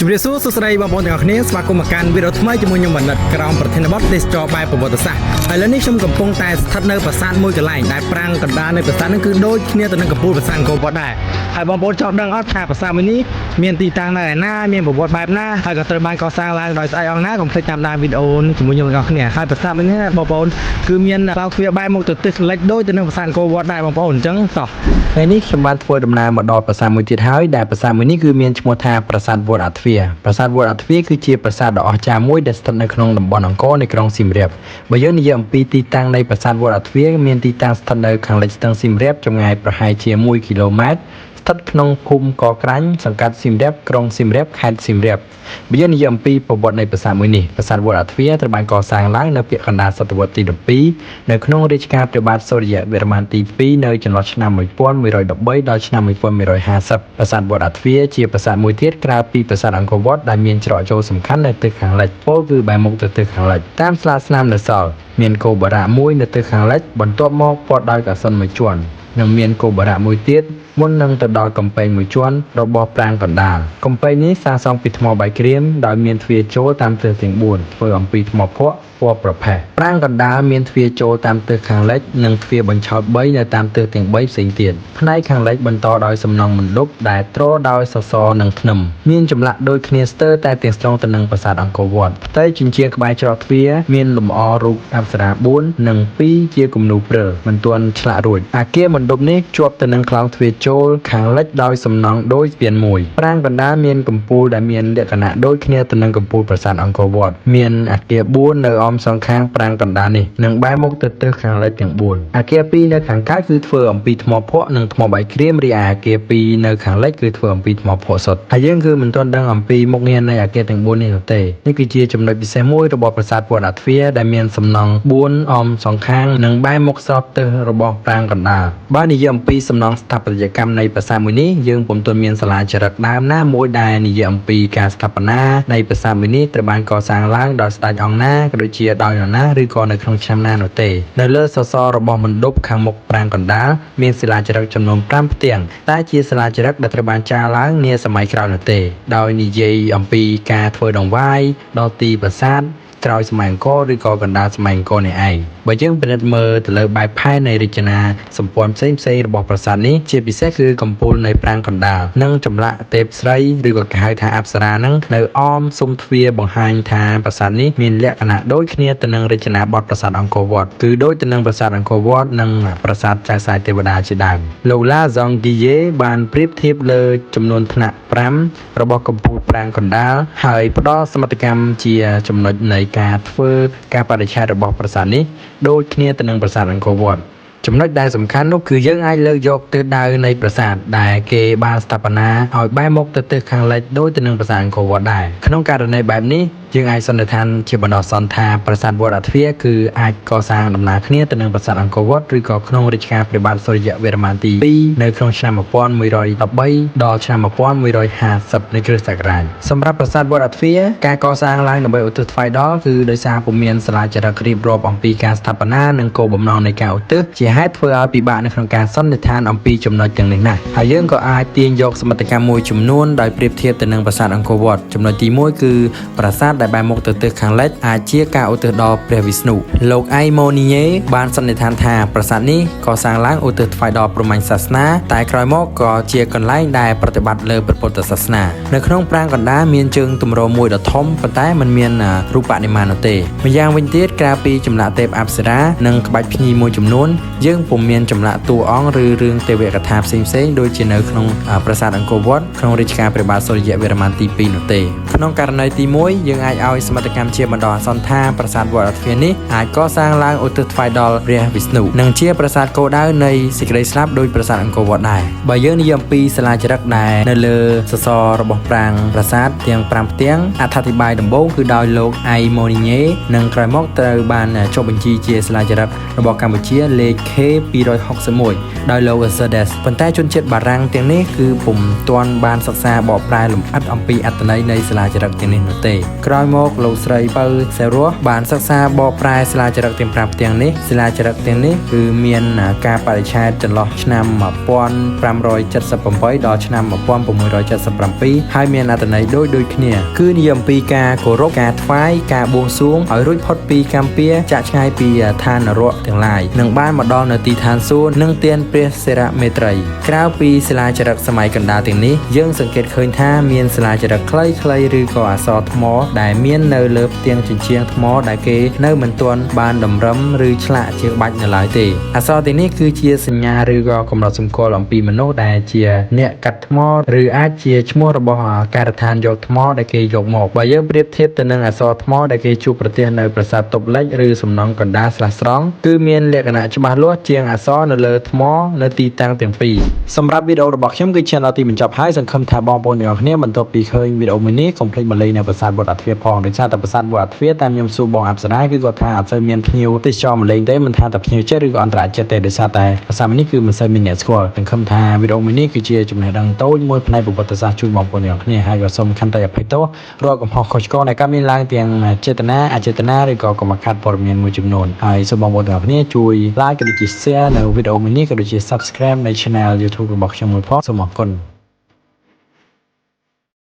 ជម្រាបសួរសួស្តីបងប្អូនទាំងអស់គ្នាស្វាគមន៍មកកាន់វីដេអូថ្មីជាមួយខ្ញុំបណ្ឌិតក្រោមប្រធានបទទេសចរបែបប្រវត្តិសាស្ត្រឥឡូវនេះខ្ញុំកំពុងតែស្ថិតនៅប្រាសាទមួយកន្លែងដែលប្រាង្គកណ្ដាលនៃប្រាសាទនេះគឺដូចគ្នាទៅនឹងកំពូលប្រាសាទអង្គរវត្តដែរហើយបងប្អូនចង់ដឹងអត់ថាប្រាសាទមួយនេះមានទីតាំងនៅឯណាមានប្រវត្តិបែបណាហើយក៏ត្រូវបានកសាងឡើងដោយស្អីអង្គណាកុំភ្លេចតាមដានវីដេអូនេះជាមួយខ្ញុំទាំងអស់គ្នាហើយប្រាសាទមួយនេះបងប្អូនគឺមានខ្លោងទ្វារបែរមុខទៅទិសលិចដូចទៅនឹងប្រាសាទអង្គរវត្តដែរបងប្អូនអញ្ចឹងតោះ ថ្ងៃនេះខ្ញុំបានធ្វើដំណើរមកដល់ប្រាសាទមួយទៀតហើយដែលប្រាសាទមួយនេះគឺមានឈ្មោះថាប្រាសាទវត្តអាទ្វារប្រាសាទវត្តអាទ្វារគឺជាប្រាសាទដ៏អស្ចារ្យមួយដែលស្ថិតនៅក្នុងតំបន់អង្គរនៃក្រុងសៀមរាបបើយើងនិយាយអំពីទីតាំងនៃប្រាសាទវត្តអាទ្វារមានទីតាំងស្ថិតនៅខាងលិចស្ទឹងសៀមរាបចម្ងាយប្រហែលជា1គីឡូម៉ែត្រស្ថិតក្នុងភូមិកក្រាញ់សង្កាត់សៀមរាបក្រុងសៀមរាបខេត្តសៀមរាបបើយើងនិយាយអំពីប្រវត្តិនៃប្រាសាទមួយនេះប្រាសាទវត្តអាទ្វារត្រូវបានកសាងឡើងនៅពាក់កណ្ដាលសតវត្សទី12នៅក្នុងរាជការព្រះបាទសូរ្យវរ្ម័នទី2នៅចន្លោះឆ្នាំ1113ដល់ឆ្នាំ1150ប្រាសាទវត្តអាទ្វារជាប្រាសាទមួយទៀតក្រៅពីប្រាសាទអង្គរវត្តដែលមានច្រកចូលសំខាន់នៅទិសខាងលិចពោលគឺបែរមុខទៅទិសខាងលិចតាមស្លាកស្នាមនៅសល់មានគោបុរៈមួយនៅទិសខាងលិចបន្ទាប់មកព័ទ្ធដោយកសិនមួយជាន់និងមានគោបុរៈមួយទៀតមុននឹងទៅដល់កំពែងមួយជាន់របស់ប្រាង្គកណ្ដាលកំពែងនេះសាងសង់ពីថ្មបាយក្រៀមដោយមានទ្វារចូលតាមទិសទាំង4ធ្វើអំពីថ្មភក់ពណ៌ប្រផេះប្រាង្គកណ្ដាលមានទ្វារចូលតាមទិសខាងលិចនិងទ្វារបញ្ឆោត3នៅតាមទិសទាំង3ផ្សេងទៀតផ្នែកខាងលិចបន្តដោយសំណង់មណ្ឌបដែលទ្រដោយសសរនិងធ្នឹមមានចម្លាក់ដូចគ្នាស្ទើរតែទាំងស្រុងទៅនឹងប្រាសាទអង្គរវត្តផ្ទៃជញ្ជាំងក្បែរច្រកទ្វារមានលម្អរូបអប្សរា4និង2ជាគំនូរព្រិលមិនទាន់ឆ្លាក់រួចអាគារមណ្ឌបនេះជាប់ទៅនឹងខ្លោងទ្វារចូលខាងលិចដោយសំណង់ដូចស្ពានមួយប្រាង្គកណ្ដាលមានកំពូលដែលមានលក្ខណៈដូចគ្នាទៅនឹងកំពូលប្រាសាទអង្គរវត្តមានអាគារ4នៅអមសងខាងប្រាង្គកណ្ដាលនេះនិងបែរមុខទៅទិសខាងលិចទាំង4អាគារ2នៅខាងកើតគឺធ្វើអំពីថ្មភក់និងថ្មបាយក្រៀមរីឯអាគារ2នៅខាងលិចគឺធ្វើអំពីថ្មភក់សុទ្ធហើយយើងគឺមិនទាន់ដឹងអំពីមុខងារនៃអាគារទាំង4នេះនោះទេនេះគឺជាចំណុចពិសេសមួយរបស់ប្រាសាទវត្តអាទ្វារដែលមានសំណង់4អមសងខាងនិងបែរមុខស្របទិសរបស់ប្រាង្គកណ្ដាលបើនិយាយអំពីសំណង់ស្ថាបត្យកម្មនៃប្រាសាទមួយនេះយើងពុំទាន់មានសាលាចារឹកដើមណាមួយដែលនិយាយអំពីការស្ថាបនានៃប្រាសាទមួយនេះត្រូវបានកសាងឡើងដោយស្ដេចអង្គណាក៏ដូចជាដោយនរណាឬក៏នៅក្នុងឆ្នាំណានោះទេនៅលើសសររបស់មណ្ឌបខាងមុខប្រាង្គកណ្ដាលមានសិលាចារឹកចំនួន5ផ្ទាំងតែជាសិលាចារឹកដែលត្រូវបានចារឡើងនាសម័យក្រោយនោះទេដោយនិយាយអំពីការធ្វើដង្វាយដល់ទីប្រាសាទក្រោយសម័យអង្គរឬក៏កណ្ដាលសម័យអង្គរនេះឯងបើយើងពិនិត្យមើលទៅលើបែបផែននៃរចនាសម្ព័ន្ធផ្សេងៗរបស់ប្រាសាទនេះជាពិសេសគឺកំពូលនៃប្រាង្គកណ្ដាលនិងចម្លាក់ទេពស្រីឬក៏គេហៅថាអប្សរាហ្នឹងនៅអមស៊ុមទ្វារបង្ហាញថាប្រាសាទនេះមានលក្ខណៈដូចគ្នាទៅនឹងរចនាបថប្រាសាទអង្គរវត្តគឺដូចទៅនឹងប្រាសាទអង្គរវត្តនិងប្រាសាទចៅសាយទេវតាជាដើមលោកឡាហ្សង់គីយេបានប្រៀបធៀបលើចំនួនថ្នាក់5របស់កំពូលប្រាង្គកណ្ដាលហើយផ្ដល់សមិទ្ធកម្មជាចំណុចនៃការធ្វើការបរិច្ឆេទរបស់ប្រាសាទនេះដូចគ្នាទៅនឹងប្រាសាទអង្គរវត្តចំណុចដែលសំខាន់នោះគឺយើងអាចលើកយកទិសដៅនៃប្រាសាទដែលគេបានស្ថាបនាឲ្យបែរមុខទៅទិសខាងលិចដូចទៅនឹងប្រាសាទអង្គរវត្តដែរក្នុងករណីបែបនេះយើងអាចសន្និដ្ឋានជាបណ្ដោះអាសន្នថាប្រាសាទវត្តអាទ្វារគឺអាចកសាងដំណើរគ្នាទៅនឹងប្រាសាទអង្គរវត្តឬក៏ក្នុងរជ្ជកាលព្រះបាទសូរ្យវរ្ម័នទី2នៅក្នុងឆ្នាំ1113ដល់ឆ្នាំ1150នៃគ្រិស្តសករាជសម្រាប់ប្រាសាទវត្តអាទ្វារការកសាងឡើងដើម្បីឧទ្ទិសថ្វាយដល់គឺដោយសារពុំមានសាលាចារឹករៀបរាប់អំពីការស្ថាបនានិងគោលបំណងនៃការឧទ្ទិសជាហេតុធ្វើឲ្យពិបាកនៅក្នុងការសន្និដ្ឋានអំពីចំណុចទាំងនេះណាស់ហើយយើងក៏អាចទាញយកសមិទ្ធកម្មមួយចំនួនដោយប្រៀបធៀបទៅនឹងប្រាសាទអង្គរវត្តចំណុចទី1គឺប្រាសាទដែលបែរមុខទៅទិសខាងលិចអាចជាការឧទ្ទិសដល់ព្រះវិស្ណុលោកអៃម៉ូនីញេបានសន្និដ្ឋានថាប្រាសាទនេះកសាងឡើងឧទ្ទិសថ្វាយដល់ព្រហ្មញ្ញសាសនាតែក្រោយមកក៏ជាកន្លែងដែលប្រតិបត្តិលើព្រះពុទ្ធសាសនានៅក្នុងប្រាង្គកណ្ដាលមានជើងទម្រមួយដ៏ធំប៉ុន្តែมันមានរូបនិមានោះទេម្យ៉ាងវិញទៀតក្រៅពីចម្លាក់ទេពអប្សរានិងក្បាច់ភ្ញីមួយចំនួនយើងពុំមានចម្លាក់តួអង្គឬរឿងទេវកថាផ្សេងៗដូចជានៅក្នុងប្រាសាទអង្គរវត្តក្នុងរជ្ជកាលព្រះបាទសូរ្យវរ្ម័នទី2នោះទេក្នុងករណីទី1យើងអាចឲ្យសមិទ្ធកម្មជាបណ្ដោះអាសន្នថាប្រាសាទវត្តអាទ្វារនេះអាចកសាងឡើងឧទ្ទិសថ្វាយដល់ព្រះវិស្ណុនិងជាប្រាសាទគោលដៅនៃសេចក្តីស្លាប់ដោយប្រាសាទអង្គរវត្តដែរបើយើងនិយាយអំពីសិលាចារឹកដែលនៅលើសសររបស់ប្រាង្គប្រាសាទទាំង5ផ្ទាំងអត្ថាធិប្បាយដំបូងគឺដោយលោកអៃម៉ូនីញេនិងក្រោយមកត្រូវបានចុះបញ្ជីជាសិលាចារឹករបស់កម្ពុជាលេខ K261 ដោយលោក Mercedes ប៉ុន្តែជនជាតិបារាំងទាំងនេះគឺពុំទាន់បានសិក្សាបកប្រែលម្អិតអំពីអត្ថន័យនៃសិលាចារឹកទាំងនេះនោះទេក្រោយមកលោកស្រីពៅសេរស់បានសិក្សាបកប្រែសិលាចារឹកទាំង5ផ្ទាំងនេះសិលាចារឹកទាំងនេះគឺមានការបរិច្ឆេទចន្លោះឆ្នាំ1578ដល់ឆ្នាំ1677ហើយមានអត្ថន័យដូចដូចគ្នាគឺនិយាយអំពីការគោរពការថ្វាយការបួងសួងឲ្យរួចផុតពីកម្មពៀចាក់ឆ្ងាយពីឋាននរកទាំងឡាយនិងបានមកដល់នៅទីឋានសួគ៌និងទានព្រះសិរមេត្រីក្រៅពីសិលាចារឹកសម័យកណ្ដាលទាំងនេះយើងសង្កេតឃើញថាមានសិលាចារឹកខ្លីៗឬក៏អក្សរថ្មដែលមាននៅលើផ្ទាំងជញ្ជាំងថ្មដែលគេនៅមិនទាន់បានតម្រឹមឬឆ្លាក់ជាក្បាច់នៅឡើយទេអក្សរទាំងនេះគឺជាសញ្ញាឬក៏កំណត់សម្គាល់អំពីមនុស្សដែលជាអ្នកកាត់ថ្មឬអាចជាឈ្មោះរបស់ការដ្ឋានយកថ្មដែលគេយកមកបើយើងប្រៀបធៀបទៅនឹងអក្សរថ្មដែលគេជួបប្រទះនៅប្រាសាទតុបលិចឬសំណង់កណ្ដាលស្រះស្រង់គឺមានលក្ខណៈច្បាស់លាស់ជាងអក្សរនៅលើថ្មនៅទីតាំងទាំងពីរសម្រាប់វីដេអូរបស់ខ្ញុំគឺឈានដល់ទីបញ្ចប់ហើយសង្ឃឹមថាបងប្អូនទាំងអស់គ្នាបន្ទាប់ពីឃើញវីដេអូមួយនេះកុំភ្លេចមកលេងនៅប្រាសាទវត្តអាទ្វារផងដោយសារតែប្រាសាទវត្តអាទ្វារតាមខ្ញុំសួរបងអប្សរាគឺគាត់ថាអត់សូវមានភ្ញៀវទេសចរមកលេងទេមិនថាតែភ្ញៀវជាតិឬក៏អន្តរជាតិទេដោយសារតែប្រាសាទមួយនេះគឺមិនសូវមានអ្នកស្គាល់សង្ឃឹមថាវីដេអូមួយនេះគឺជាចំណេះដឹងតូចមួយផ្នែកប្រវត្តិសាស្ត្រជូនបងប្អូនទាំងអស់គ្នាហើយក៏សូមខន្តីអភ័យទោសរាល់កំហុសខុសឆ្គងដែលកើតមានឡើងទាំងចេតនាអចេតនាឬក៏កុំខាត់ព័ត៌មានមួយចំនួនហើយសូមបងប្អូនទាំងអស់គ្នាជួយ like ក៏ដូចជា share នៅវីដេអូមួយនេះក៏ដូចជា subscribe នៅ channel YouTube របស់ខ្ញុំមួយផងសូមអរគុណ។